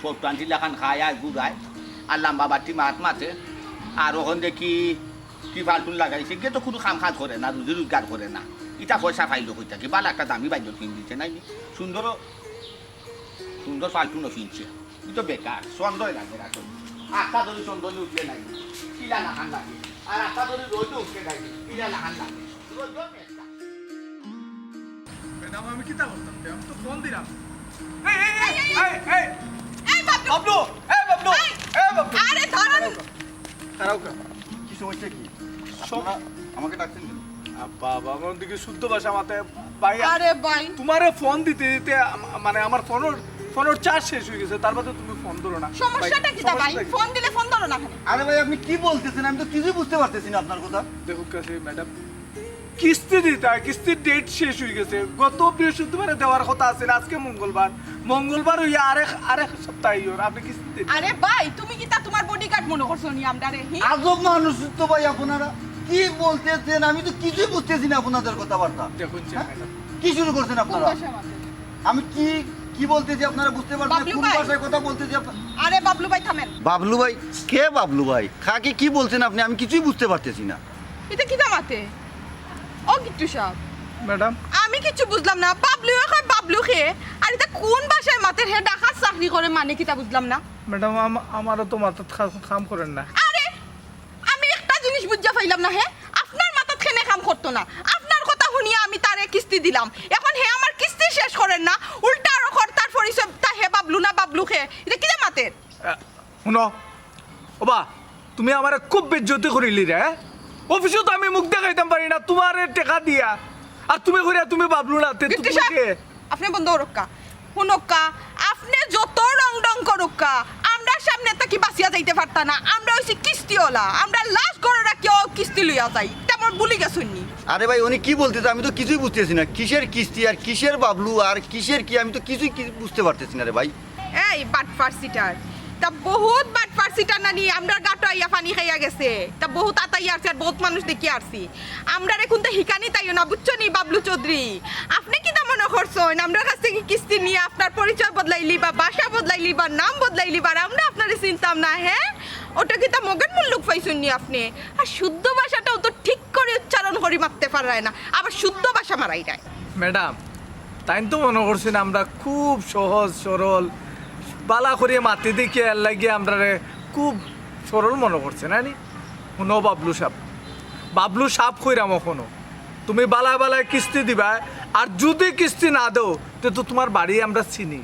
ফোরটান জিলাখান খায় আর ঘুরায়, আর লম্বা বাটি মাত মাতে, আর ওখান দেখি কি ফালতুন লাগাইছে, গিয়ে তো কোনো কাম কাজ করে না, রুজি রোজগার করে না। ইটা পয়সা পাইলো কই থাকি? বালা একটা দামি বাইন্দন কিন দিছে নাই নি? সুন্দর, সুন্দর ফালতুনও কিনছে। ই তো বেকার, সন্দেহ লাগে রাখো। আটটা ধরে সন্দেহ উঠলে নাই, কিলা লাখান লাগে। আর আটটা ধরে রোদ উঠলে নাই, কিলা লাখান লাগে। রোদ ম্যাডাম, আমি কিতা করতাম? আমি তো ফোন দিলাম। এই, এই, এই, এই, এই, এই। এই, বাবলু। বাবলু, এই, বাবলু, এই। এই, বাবলু। আরে, ধরো। খারাপ, খারাপ। কি সমস্যা কি? সম- আপনারা আমাকে ডাকছেন কেন? আ, বাবা, আমার দিকে শুদ্ধ ভাষা মাতে, ভাই, আরে ভাই। তোমারে ফোন দিতে দিতে আম-, মানে, আমার ফোনর, ফোনর চার্জ শেষ হয়ে গেছে, তার বাদে তুমি ফোন ধরো না। সমস্যাটা ভাই, কিতা ভাই? সমস্যাটা কি? ফোন দিলে ফোন ধরো না কেন? আরে ভাই, আপনি কি বলতেছেন? আমি তো কিছুই বুঝতে পারতেছি না আপনার কথা। দেখো কাছে, ম্যাডাম, কিস্তি দিতা, কিস্তির ডেট শেষ হয়ে গেছে। গত বৃহস্পতিবারে দেওয়ার কথা আছিল, আজকে মঙ্গলবার। মঙ্গলবার হইয়া আরেক, আরেক সপ্তাহ হইল, আপনি কিস্তি দিন। আরে ভাই, তুমি কিতা তোমার বডিগার্ড মনে করছো নি আমরারে, হি? আজব মানুষ তো ভাই আপনারা। কি বলতেছেন? আমি তো কিছুই বুঝতেছি না আপনাদের কথাবার্তা। দেখুন, হ্যাঁ? চেয়ারম্যান। কি শুরু করছেন কোন আপনারা? ভাষায় মাতে? আমি কি, কি বলতেছি আপনারা বুঝতে পারছেন না? বাবলু কোন ভাই। ভাষায় কথা বলতেছি আপনারা? আরে বাবলু ভাই, থামেন। বাবলু ভাই? কে বাবলু ভাই? কাকে কি বলছেন আপনি? আমি কিছুই বুঝতে পারতেছি না। ইতা কিতা মাতে? ও গিট্টু সাব। ম্যাডাম। আমি কিচ্ছু বুঝলাম না। বাবলু কয় বাবলু কে? আর ইতা কোন ভাষায় মাতের? হে ঢাকাত চাকরি করে মানে কিতা বুঝলাম না। ম্যাডাম, আম-, আমারও তো মাথাত খা-, কাম করের না। আরে, আমি একটা জিনিস বুঝা পাইলাম না, হে? আপনার মাথাত কেনে কাম করতো না? আপনার কথা শুনিয়া আমি তারে কিস্তি দিলাম। এখন হে আমার কিস্তি শেষ করের না, উল্টা আরো কর তার পরিচয়, তা হে বাবলু না বাবলু কে? ইতা কিতা মাতের? আ, হুনো, ওবা, তুমি আমারে খুব বেইজ্জতি করিলি রে, হ্যাঁ? অফিসো তো আমি মুখ দেখাইতাম পারি না, তোমারে টেকা দিয়া। আর তুমি কইরা তুমি বাবলু না, তে গিট্টু তুমি সাব, কে? আপনে বন্ধ করউক্কা। হুনউক্কা, আপনে যত রং ডং করউক্কা, আমরার সামনে থাকি বাঁচিয়া যাইতে পারতা না। আমরা অইছি কিস্তিওয়ালা, আমরা লাশ ঘরো রাখিয়া অউ কিস্তি লইয়া যাই। ইতা মোর ভুলি গেছইন নি? আরে ভাই, উনি কি বলতেছে? আমি তো কিছুই বুঝতেছি না। কিসের কিস্তি আর কিসের বাবলু আর কিসের কি, আমি তো কিছুই কি বুঝতে পারতেছি না রে ভাই। এই বাটপার সিটার, তা বহুত বাটপার সিটার নানি আমরার গাটো আইয়া পানি খাইয়া গেছে, তা বহুত আতাইয়া আরছি আর বহুত মানুষ দেখিয়া আরছি। আমরারে কুন্তা হিকানিত আইও না, বুঝছো নি বাবলু চৌধুরী? আপনে কিতা মনে করছইন আমরার কাছ থাকি কিস্তি নিয়া আপনার পরিচয় বদলাইলিবা, ভাষা বদলাইলিবা, নাম বদলাইলিবা, আর আমরা আপনারে চিনতাম না, হ্যাঁ? ওটা কিতা মগের মুল্লুক পাইছইন নি আপনে? আর শুদ্ধ ভাষাটাও তো ঠিক করি উচ্চারণ করি মাততে পাররায় না, আবার শুদ্ধ ভাষা মারাইরায়। ম্যাডাম, তাইন তো মনো করছইন আমরা খুব সহজ সরল, বালা করি মাতি দেখিয়া এরলাগি আমরারে খুব সরল মনো করছইন, নানি? হুনো বাবলু সাব, বাবলু সাব কইরাম অখনো, তুমি বালায় বালায় কিস্তি দিবায়, আর যুদি কিস্তি না দেও, তে তো তুমার বাড়ি আমরা চিনি,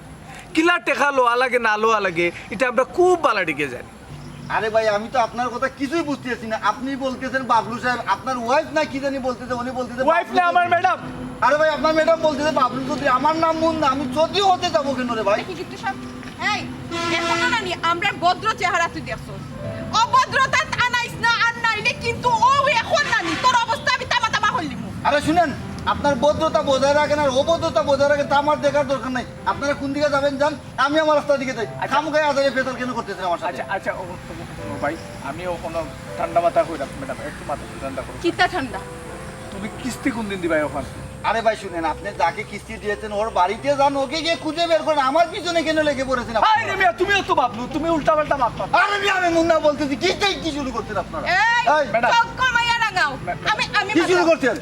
কিলা টেকা লওয়া লাগে না লওয়া লাগে, ইটা আমরা খুব বালা ডিগে জানি। আরে ভাই, আমি তো আপনার কথা কিছুই বুঝতেছি না। আপনি বলতেছেন বাবলু সাহেব, আপনার ওয়াইফ না কি জানি বলতেছে, উনি বলতেছে ওয়াইফ না, আমার ম্যাডাম। আরে ভাই, আপনার ম্যাডাম বলতেছে বাবলু চৌধুরী, আমার নাম মুন্না, আমি চৌধুরী হতে যাবো কেন রে ভাই? দেখি গিট্টু সাব, এই, এখনো নানি আমরার ভদ্র চেহারা তুই দেখছস, অভদ্রতা আনাইস না, আর নাইলে কিন্তু অউ এখন নানি তোর অবস্থা আমি তামা তামা করিলিমু। আরে শুনেন, আপনার ভদ্রতা বজায় রাখেন আর অভদ্রতা বজায় রাখেন, তা আমার দেখার দরকার নাই। আপনারা কোন দিকে যাবেন যান, আমি আমার রাস্তার দিকে যাই। আচ্ছা। খামোখাই আজারে ফেসাল কেন করতেছেন আমার সাথে? আচ্ছা, আচ্ছা, ও, ও, ও, ভাই, আমি অখনো ঠান্ডা মাথা কইরাম, ম্যাডাম, একটু মাথা ঠান্ডা করো। কিতা ঠান্ডা? তুমি কিস্তি কোন দিন দিবায় অখন? আরে ভাই শুনেন, আপনি যাকে কিস্তি দিয়েছেন ওর বাড়িতে যান, ওকে গিয়ে খুঁজে বের করেন, আমার পিছনে কেন লেগে পড়েছেন আপনি? আরে মিয়া, তুমিও তো বাবলু, তুমি উল্টাপাল্টা মাত মাতো। আরে মিয়া, আমি মুন্না বলতেছি, কি, কি, কি শুরু করছেন আপনারা? এই, এই, ম্যাডাম। চোখ কমাইয়া লাগাও। ম্যা-, ম্যাডাম। আমি, আমি কি শুরু মাথা করছেন?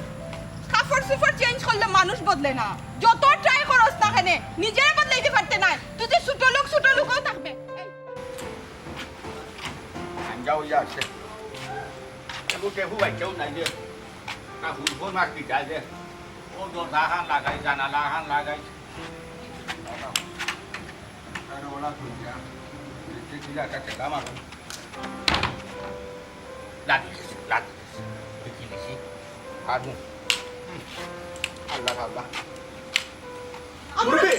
কাপড় চোপড় চেঞ্জ করলে মানুষ বদলে না। যত ট্রাই করস না কেনে, নিজেরে বদলাইতে পারতে নায়। তুই যে ছোট লোক, ছোট লোকও থাকবে। এই। আঞ্জা হইয়া আছে। কেউ, কেউ বাইকেও নাই রে। না, হুলবো না কি যায় রে। ও দরজা হান লাগাই, জানালা হান লাগাই। আরে ওলা কই যা? দেখতে কি লাগা, ঠেলা মারো। লাগি গেছে, লাগি গেছে। দেখি, দেখি। আর হুম। হুম। আল্লাহ, আল্লাহ। মুরব্বি!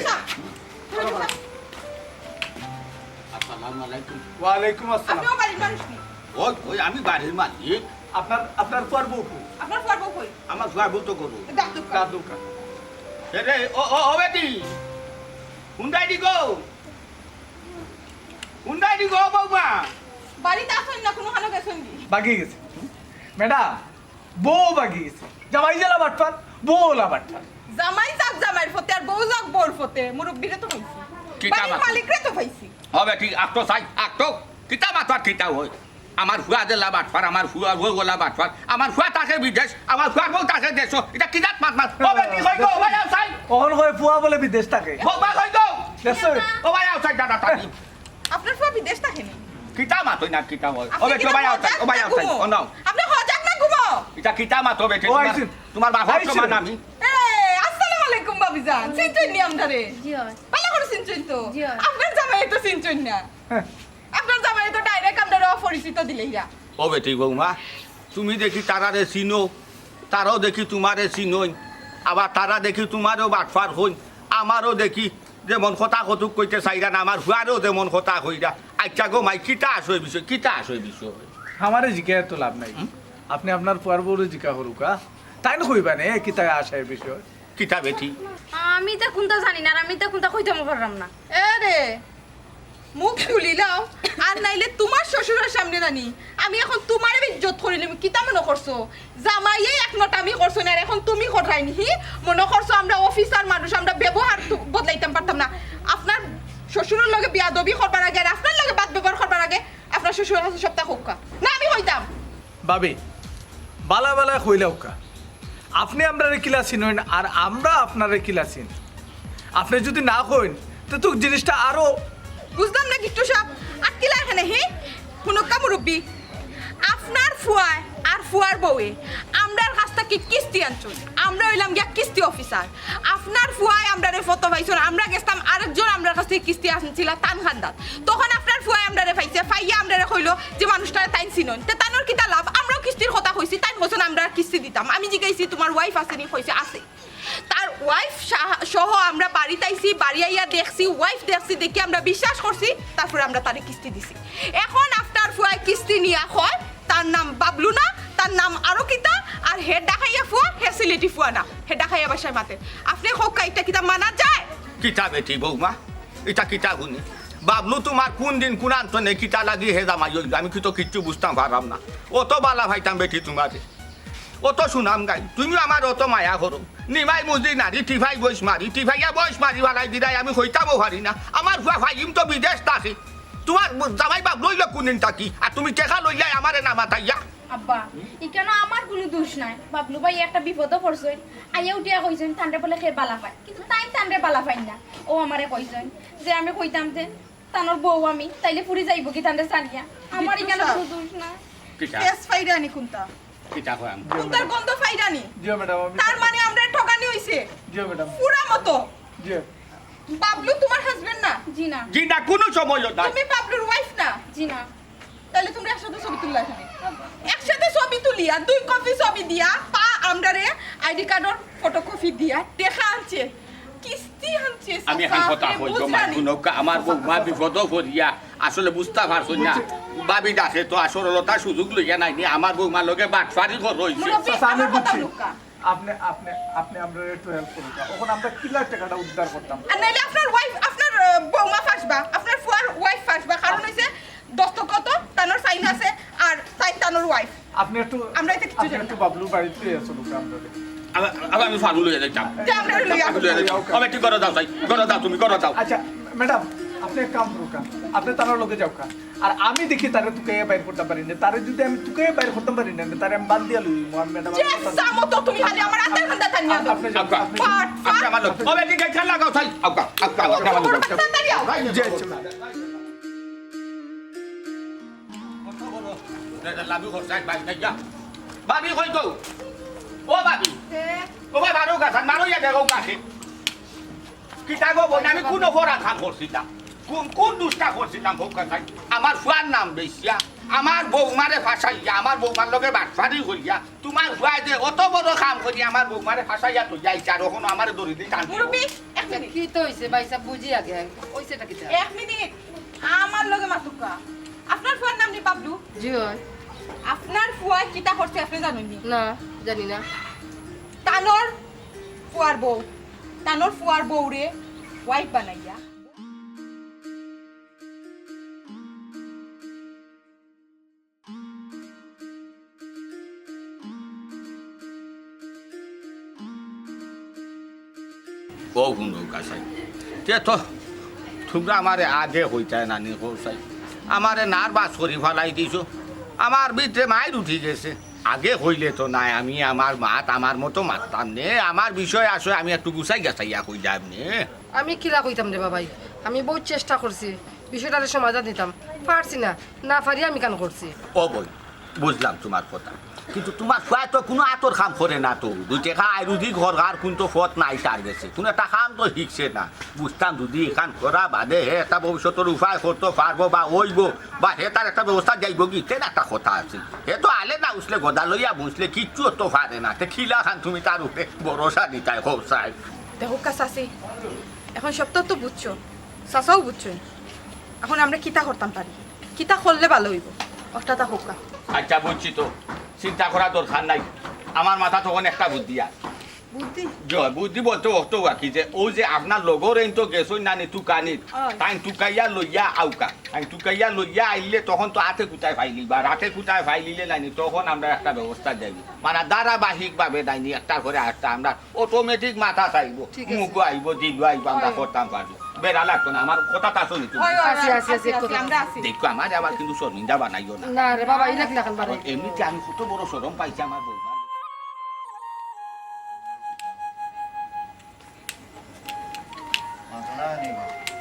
আসসালামু আলাইকুম। ওয়ালাইকুম আসসালাম। আপনিও বাড়ির মানুষ নি? ওই, ওই, আমি বাড়ির মালিক। আপনার, আপনার পুয়ার বউ কই? আমার ফুয়ার বউ কই? আমার ফুয়ার বউ তো করবো। ডাক দরকার। ডাক দরকার। এ রে, ও, ও, ও বেটি, হুন্ডাই দি গো। হুন্ডাই দি গো, বৌমা। বাড়িত আছইন না, কুনুখানো গেছইন নি? বাগি গেছে। ম্যাডাম, বউ বাগি গেছে। জামাই যেলা বাটপার, বউ ওলা বাটপার। জামাই যাক জামাইর ফতে আর বউ যাক বউর ফতে। মুরব্বিরে তো পাইছি। কিতা বাড়ির মালিকরে তো পাইছি। ও বেটি, আক্ত চাই, আক্ত। কিতা মাতো আর কিতা অয়? আমার ফুয়া যেলা বাটপার, আমার ফুয়ার বউ ওলা বাটপার। আমার ফুয়া থাকে বিদেশ, আমার ফুয়ার বউ থাকে দেশো। ইটা কি জাত মাত মাত? ও বেটি, কই গো, ও ভাই আও চাই। অখন কয় ফুয়া বুলে বিদেশ থাকে। ও ভাই, কই গো? দেখছো? ও ভাই আও চাই, দাদা, তাই। আপনার ফুয়া বিদেশ থাকে নি? কিতা মাতইন না, কিতা অয়? ও বেটি, ও ভাই আও চাই, ও ভাই আও চাই। ও নাও। আপনি হজাক না ঘুমো? ইটা কিতা মাতো বেটি? ও, তোমার, আইছে। তোমার বাপর আইছে। সমান আমি। এ, আসসালামু আলাইকুম ভাবিজান। চিনছইন নি আমরারে? জি অয়। ভালা করি চিনছইন তো? জি অয়। আপনার জামাইয়ে তো চিনছইন না। হ্যাঁ। আপনার জামাইয়ে তো direct আমরারে অপরিচিত দিলাইরা। ও বেটি বৌমা, তুমি দেখি তারারে চিনো, তারাও দেখি তুমারে চিনইন, আবার তারা দেখি তুমারেও বাটপার কইন, আমারও দেখি যেমন কথা কতুক কইতে চাইরা না, আমার ফুয়ারেও যেমন কথা কইরা। আইচ্ছা গো মাই, কিতা আসল বিষয়, কিতা আসল বিষয়? আমারে জিকাইয়া তো লাভ নাই। হুম? আপনে আপনার ফুয়ার বউরে জিকা করুক্কা, তাইন কইবা নে, কিতা আসল বিষয়? কিতা বেটি? আমি ইতা কুনতা জানি না, আর আমি ইতা কুনতা কইতামও পাররাম না। এ রে, মুখ খুলিলাও, আর নাইলে তুমার শ্বশুরর সামনে জানি আমি অখন তুমারে বেইজ্জত করিলিমু। কিতা মনো করছো? জামাইয়ে এক নটামি করছো না, আর অখন তুমি কররায় নি, হি? মনো করছো আমরা অফিসার মানুষ, আমরা ব্যবহার তু-, বদলাইতাম পারতাম না? আপনার শ্বশুরর লগে বেয়াদবি করবার আগে আর আপনার লগে বাদ ব্যবহার করবার আগে আপনার শ্বশুরর কাছে সবতা কউক্কা। না, আমি কইতাম। ভাবি, বালা বালা কইলাউক্কা। আপনে আমরারে কিলা চিনইন আর আমরা আপনারে কিলা চিনি? আপনে যুদি না কইন, তে তো জিনিসটা আরো বুঝলাম না কিচ্ছু সাব। আর কিলা এখানে, হি? হুনউক্কা মুরব্বি, আপনার ফুয়ায় আর ফুয়ার বউয়ে আমরার কাছ থাকি কিস্তি আনছইন। আমরা অইলাম গিয়া কিস্তি অফিসার। আপনার ফুয়ায় আমরারে ফটো পাইছইন, আমরা গেছলাম আরেকজন আমরার কাছ থাকি কিস্তি আনছিলা তান খান্দাত। তখন আপনার ফুয়ায় আমরারে পাইছে, পাইয়া আমরারে কইলো যে মানুষটারে তাইন চিনইন। তে তানর কিতা লাভ? আমরাও কিস্তির কথা কইছি, তাইন কইছইন আমরা কিস্তি দিতাম। আমি জিগাইছি, "তুমার wife আছে নি?" কইছে, "আছে।" তার wife সা-, সহ আমরা বাড়িত আইছি, বাড়ি আইয়া দেখছি, wife দেখছি, দেখি আমরা বিশ্বাস করছি, তারপরে আমরা তারে কিস্তি দিছি। এখন আপনার ফুয়ায় কিস্তি নিয়া কয়, তার নাম বাবলু না, তার নাম আরো কিতা, আর হে ডাকাইয়া ফুয়া, হে সিলেটি ফুয়া না, হে ডাকাইয়া ভাষায় মাতে। আপনে কউক্কা, ইটা কিতা মানা যায়? কিতা বেটি বৌমা, ইটা কিতা হুনি? বাবলু তুমার কুন দিন কুন আন্তনে কিতা লাগি হে জামাই অইলো, আমি কিতো কিচ্ছু বুঝতাম পাররাম না। অত বালা পাইতাম বেটি তুমারে, অত সুনাম গাই, তুমিও আমারে অত মায়া করো। নিমাই মুজি নারী টিফাই বইস মারি, টিফাইয়া বইস মারি ফালাই দিরায়, আমি কইতামও পারি না। আমার ফুয়া ফাইম তো বিদেশ থাকে। তুমার জামাই বাবলু অইলো কুন দিন থাকি? আর তুমি টেকা লইলায় আমারে না মাতাইয়া। আব্বা, ইখানো আমার কুনু দুষ নাই। বাবলু ভাই একটা বিপদো পড়ছইন, আইয়া উঠিয়া কইছইন, তানরে বুলে কে বালা পায়, কিন্তু তাইন তানরে বালা পাইন না। অউ আমারে কইছইন যে আমি কইতাম যে তানর বউ আমি, তাইলে ফুরি যাইবোগি তানরে ছাড়িয়া। আমার ইখানো কুনু দুষ নাই। কিতা? কেস ফাইরানি কুনতা? কিতা কয় আমি? কুনতার গন্ধ ফাইরানি? জি ম্যাডাম, আমি তার মানে আমরারে ঠগানি অইছে? জি ম্যাডাম। পুরা মতো? জি। বাবলু তুমার husband না? জি না। জি না, কুনু সময়ও না। তুমি বাবলুর wife না? জি না। তাইলে তুমরা একসাথে ছবি তুললা কেনে? একসাথে ছবি তুলিয়া, দুই কপি ছবি দিয়া, পা আমরারে আইডি কার্ডর ফটোকপি দিয়া, টেকা আনছে, কিস্তি আনছে, আমি এখান কথা কই গো মাই, হুনউক্কা, আমার বৌমা বিপদো পড়িয়া আসলে বুঝতা পারছইন না। ভাবি ডাকে তো আসলে লতা সুযোগ লইয়া নাইনি, আমার বৌমার লগে বাটপারি করইছে। মুরব্বি, চাচা, আমি আমার কথা বুঝছি। হুনউক্কা। আপনে, আপনে, আপনে আমরারে একটু help করুক্কা। অখন আমরা কিলা টেকাটা উদ্ধার করতাম? আর নাইলে আপনার wife, আপনার, আহ, বৌমা ফাঁসবা, আপনার ফুয়ার wife ফাঁসবা, কারণ অইছে দস্তখত তানর sign আছে, আর sign তানর wife। আপনে একটু, আমরা ইতা কিচ্ছু আপনে জানি একটু না। বাবলুর বাড়িত লইয়া চলুক্কা আমরারে। আবার, আবার আমি ফারু লইয়া যাইতাম। যা, আমরারে লইয়া। ফারু লইয়া যাইতাম। আবার ঠিক করো যাও, তাই। করো যাও, তুমি করো যাও। আচ্ছা, ম্যাডাম, আপনে এক কাম করুক্কা। আপনে তানর লগে যাউক্কা। আর আমি দেখি তারে তুকাইয়া বাইর করতাম পারি না। তারে যুদি আমি তুকাইয়া বাইর করতাম পারি না, তারে আমি বান্ধিয়া লইমু। আমি ম্যাডাম, যে সামো তো তুমি খালি আমার আন্দার কান্দা টানিয়া দাও। আপনে যাউক্কা। আপনে যাউক্কা। But, but. আপনে আমার লগে। ও বেটি, গেট খান লাগাও, তাই। আউক্কা, আউক্কা, আউক্কা, আমার লগে। তাড়াতাড়ি আও। জি, আচ্ছা। ভাবি কই গো? ও ভাবি। ও ভাই, মারো গাছ, মারো ইয়া দেখো গাছে। কিতা গো বইন, আমি কুন অপরাধ কাম করছিলাম? কুন, কুন দুষ্টা করছিলাম, কউক্কা চাই? আমার ফুয়ার নাম বেচিয়া, আমার বৌমারে ফাঁসাইয়া, আমার বৌমার লগে বাটপারি করিয়া, তুমার ফুয়ায় যে অত বড় কাম করি আমার বৌমারে ফাঁসাইয়া থইয়া আইছে, আর অখনো আমারে দড়ি দি টানতে মুরব্বি, এক মিনিট। কিতা অইছে ভাইসাব, বুঝি আগে, অইছেটা কিতা? এক মিনিট, আমার লগে মাতুক্কা। আপনার ফুয়ার নাম নি বাবলু? জি অয়। আপনার ফুয়ায় কিতা করছে আপনে জানইন নি? না। জানি না। তানর ফুয়ার বউ, তানর ফুয়ার বউরে ওয়াইফ বানাইয়া। ও হুনো কাছাই, তে তো তুমরা আমারে আগে কইতায় নানি কছাই, আমারে নার্ভাস করি ফালাই দিছো, আমার ভিতরে মাইর উঠি গেছে। আগে কইলে তো নায়, আমি আমার মাত আমার মতো মাততাম নে, আমার বিষয় আশয় আমি একটু গুছাই গাছাইয়া কইলাম নে। আমি কিলা কইতাম রে বাবাই, আমি বউত চেষ্টা করছি বিষয়টারে সমাধান দিতাম, পারছি না, না পারি আমি কান করছি। ও বইন, বুঝলাম তুমার কথা, কিন্তু তুমার ফুয়ায় তো কুনু আতর কাম করে না তো, দুই টেকা আয় রুজি করবার কুনু তো পথ নাই তার গেছে, কুনু একটা কাম তো শিখছে না। বুঝতাম যুদি ইখান করা বাদে হে একটা ভবিষ্যতর উপায় করতো পারবো বা অইবো, বা হে তার একটা ব্যবস্থা যাইবো কি, তেন একটা কথা আছে। হে তো আলে না উছলে গদা লইয়া বুঝলে কিচ্ছু তো পারে না, তে কিলাখান তুমি তার উপরে ভরসা দিতায় কছাই? দেখউক্কা চাচি, এখন সব তো, তো বুঝছো, চাচাও বুঝছইন। এখন আমরা কিতা করতাম পারি, কিতা করলে ভালা অইবো, অটা তা কউক্কা। আচ্ছা, বুঝছি তো, চিন্তা করার দরকার নাই। আমার মাথাত তখন একটা বুদ্ধি আর। বুদ্ধি? জি অয়, বুদ্ধি বলতে অত আর কি যে, অউ যে আপনার লগর এইন তো গেছইন নানি তুকানিত, অয়। তাইন তুকাইয়া লইয়া আউক্কা, তাইন তুকাইয়া লইয়া আইলে তখন তো আতে কুতায় পাইলিবা, আর আতে কুতায় পাইলিলে নানি তখন আমরা একটা ব্যবস্থা যাইবো। মানে ধারাবাহিক ভাবে নাইনি একটার পরে আরেকটা আমরা অটোমেটিক মাথা চাইবো, ঠিক আছে। মুখো আইবো, দিলো আইবো, আমরা অয়। করতাম পারবো। বেড়া লাগতো না, আমার কথাটা শুনি তুমি। অয়, অয়, আছি, অয়, আছি, আছি, আছি, কথা আমরা আছি। দেখো, আমার আবার কিন্তু শর্মিন্দা বানাইও না। না রে বাবা, ইলাক লাখান বানাই। এমনিতে আমি কত বড় শরম পাইছি আমার বউমার।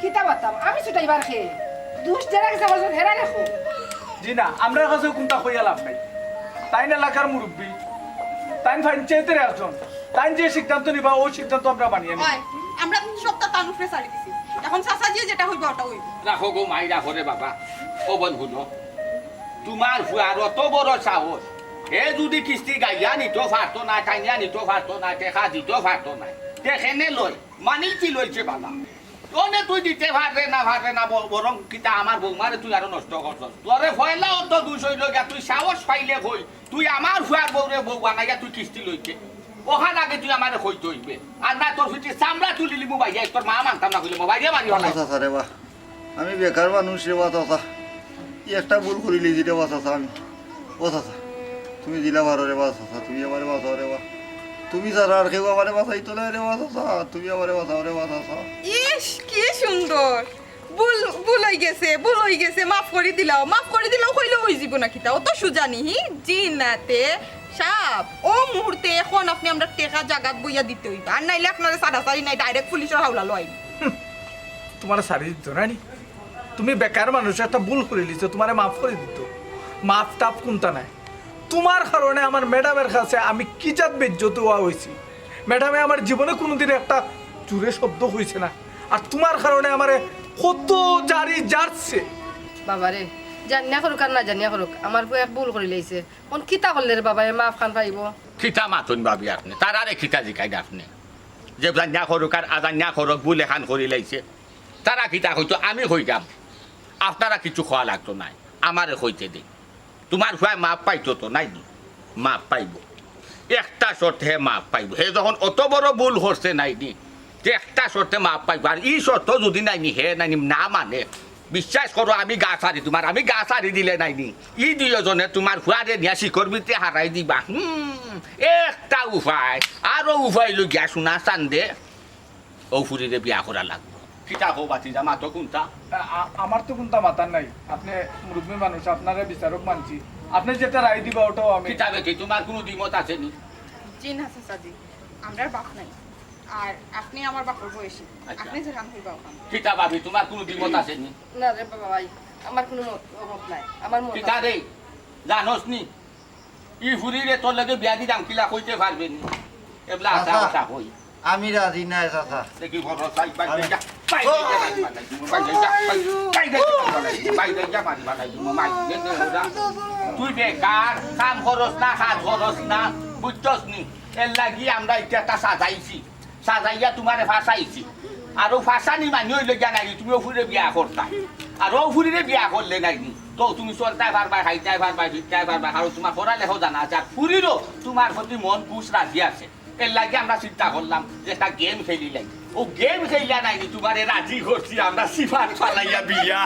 কিতা মাততাম? আমি ছুটাইবার কে? দুষ যেরা গেছে বলছেন, হেরা রেখো। জি না, আমরার কাছেও কুনতা কইয়া লাভ নাই। তাইন এলাকার মুরব্বি, তাইন পঞ্চায়েতর একজন, তাইন যে সিদ্ধান্ত নিবা, অউ সিদ্ধান্ত আমরা মানিয়া নিমু। অয়, আমরা সবটা তান উপরে ছাড়ি দিছি। এখন চাচাজিয়ে যেটা কইবা, অটা অইবো। রাখো গো মাই, রাখো রে বাবা। ও বইন হুনো, তুমার ফুয়ার অত বড় সাহস, হে যুদি কিস্তি গাইয়া নিতো পারতো না, টানিয়া নিতো পারতো না, টেকা দিতো পারতো না, তে কেনে লয়? মানি কি লইছে বালা? তনে তুই দিতে পাররে না, পাররে না, ব-, বরং কিতা আমার বউমারে তুই আরো নষ্ট করছস। তোরে পয়লা অত দুষ অইলো গিয়া, তুই সাহস পাইলে কই, তুই আমার ফুয়ার বউরে বউ বানাইয়া তুই কিস্তি লইতে। অখান আগে তুই আমারে কইতে অইবে। আর না তোর পিঠির চামড়া তুলিলিমু বাইয়া, তোর মা মানতাম না কইলে, মো বাইরে মারি ও বানাই। চাচা রে বা, আমি বেকার মানুষ রে বা চাচা। ই একটা ভুল করিলিছি রে বা চাচা আমি। ও চাচা, তুমি দিলা পারো রে বা চাচা, তুমি আমারে বাঁচাও রে বা। তুমি ছাড়া আর কেউ আমারে বাঁচাইতো নায় রে বা চাচা, তুমি আমারে বাঁচাও রে বা চাচা। ইস, কি সুন্দর। ভুল, ভুল অইগেছে, ভুল অইগেছে, মাফ করি দিলাও, মাফ করি দিলাও কইলে অইযিবো না কিতা? অত সুজা নি, হি? জি না তে, সাব, অউ মুহূর্তে এখন আপনে আমরার টেকা জাগাত বইয়া দিতে অইবা, আর নাইলে আপনারে ছাড়াছাড়ি নাই, direct পুলিশর হাওলা লইব। তুমারে ছাড়ি দিতো না নি? তুমি বেকার মানুষ, একটা ভুল করিলিছো, তুমারে মাফ করি দিতো। মাফ টাফ কুনতা নাই। তুমার কারণে আমার ম্যাডামের কাছে আমি কি জাত বেইজ্জত অওয়া অইছি। ম্যাডামে আমার জীবনে কুনুদিন একটা জুরে শব্দ কইছে না। আর তুমার কারণে আমারে কত জারি জারছে। বাবারে, জানিয়া করুক আর না জানিয়া করুক, আমার ফুয়ায় এক ভুল করিলাইছে। অন কিতা করলে রে বাবা, হে মাফ খান পাইবো? কিতা মাতইন ভাবি আপনে? তারারে কিতা জিকাইন আপনে? যে জানিয়া করুক আর আজানিয়া করুক, ভুল এখান করিলাইছে। তারা কিতা কইতো আমি কইরাম। আপনারা কিচ্ছু কওয়া লাগতো নায়, আমারে কইতে দেইন। তুমার ফুয়ায় মাফ পাইতো তো, নায় নি? মাফ পাইবো। একটা শর্তে হে মাফ পাইবো। হে যখন অত বড় ভুল করছে, নায় নি? তে একটা শর্তে মাফ পাইবো। আর ই শর্ত যুদি, নায় নি, হে, নায় নি, না মানে, বিশ্বাস করো, আমি গা ছাড়ি দিমু, আর আমি গা ছাড়ি দিলে, নায় নি, ই দুইওজনে তুমার ফুয়ারে নিয়া শিকর ভিতরে হারাই দিবা। হুম, একটা উপায়, আরো উপায় অইলো গিয়া সোনা চান্দে অউ ফুরিরে বিয়া করা লাগবো। কিতা কও ভাতিজা, মাতো কুনতা? আ-, আ-, আমার তো কুনতা মাতার নাই। আপনে মুরব্বি মানুষ, আপনারে বিচারক মানছি। আপনে যেটা রায় দিবা, অটাউ আমি। কিতা বেটি, তুমার কুনু দ্বিমত আছে নি? জি না চাচাজি, আমরার বাপ নাই। আর আপনে আমার বাপর বয়সী, আচ্ছা। আপনে যেখান কইবা অখান। কিতা ভাবি, তুমার কুনু দ্বিমত আছে নি? না রে বাবা ভাই, আমার কুনু মত, মত নাই। আমার মত কিতা আছে। রে, জানোস নি? ই ফুরিরে তোর লগে বিয়া দিতাম কিলা কইতে পারবে নি? এবলা আশা চাচা, আশা কই। আমি রাজি নায় চাচা। দেখি বড় সাই বাইরে যা, বাইরে যা, মারি বানাই দিমু, বাইরে যা, বাইরে যা, মারি বানাই দিমু, মারি দে, দে, ওরা। তুই বেকার, কাম করস না, কাজ করস না, বুঝছস নি? এর লাগি আমরা ইটা একটা সাজাইছি। সাজাইয়া তুমারে ফাঁসাইছি। আর অউ ফাঁসানি মানি অইলো গিয়া, নায় নি, তুমি অউ ফুরিরে বিয়া করতায়। আর অউ ফুরিরে বিয়া করলে, নায় নি, তো তুমি চলতায় পারবায়, খাইতায় পারবায়, ফিরতায় পারবায়, কারণ তুমার পড়ালেখাও জানা আছে, আর ফুরিরও তুমার প্রতি মন খুশ রাজি আছে। এর লাগি আমরা চিন্তা করলাম যে একটা গেম খেলিলাই। অউ গেম খেলিয়া নায়নি তুমারে রাজি করছি আমরা, সিফাত ফালাইয়া বিয়া।